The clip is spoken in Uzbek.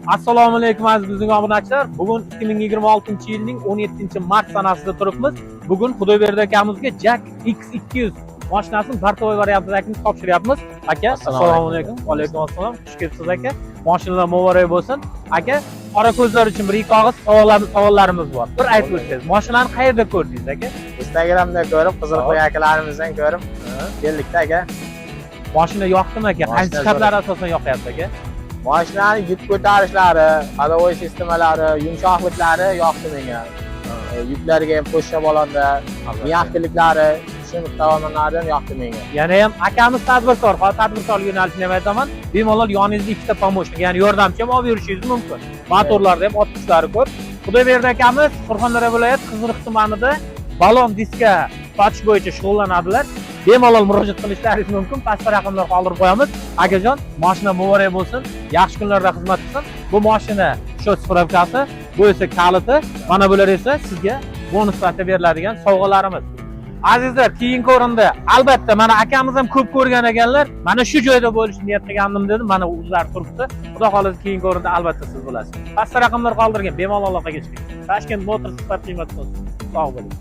Assalomu alaykum, aziz bizning obunachilar. Bugun 2026-yilning 17-mart sanasida turibmiz. Bugun Xudoyberdi akamizga JAC X200 mashinasini бортовой variantidagini topshiryapmiz. Aka, assalomu alaykum. Va alaykum assalom. Xush kelibsiz, aka. Mashinalar muborak bo'lsin. Aka, qora ko'zlar uchun bir ikki og'iz savollarimiz bor. Bir aytib o'tsangiz, mashinani qayerda ko'rdingiz, aka? Instagramda ko'rib, Qizilqo'y akalarimizdan ko'rib keldikda, aka. Mashina yoqdimi, aka? Qaysi Mashina jihatlari asosan yoqyapti, aka? Mashinani yuk ko'tarishlari, ходовой sistemaları, yumshoqliklari yoqdi menga. Yuklarga ham qo'shib olanda, мягкий liklari, shu tomonlaridan yoqdi menga. Yana ham akamiz tadbirkor, hozir tadbirkorlik yo'nalishini ham aytaman. Bemalol yoningizda ikkita помощник, ya'ni yordamchi ham olib yurishingiz mumkin. Motorlarda ham ot kuchlari ko'p. Xudoyberdi akamiz Surxondaryo viloyati Qiziriq tumanida balon diska sotish bo'yicha shug'ullanadilar. Bemalol murojaat qilishlaringiz mumkin. Pastda raqamlar qoldirib qo'yamiz. Akajon, mashina muborak bo'lsin. Yaxshi kunlarda xizmat qilsin. Bu mashina shu справка si, bu esa kaliti. Mana bular esa sizga bonus sifatida beriladigan sovg'alarimiz. Azizlar, keyin ko'rindi. Albatta, mana akamiz ham ko'p ko'rgan ekanlar. Mana shu joyda bo'lishni niyat qilgandim dedim. Mana o'zlari turibdi. Xudo xohlasa, keyin ko'rindi, albatta siz bo'lasiz. Pastda raqamlar qoldirgan, bemalol aloqaga chiqing. Tashkent Motors, sifat, qiymat. Sog' bo'ling.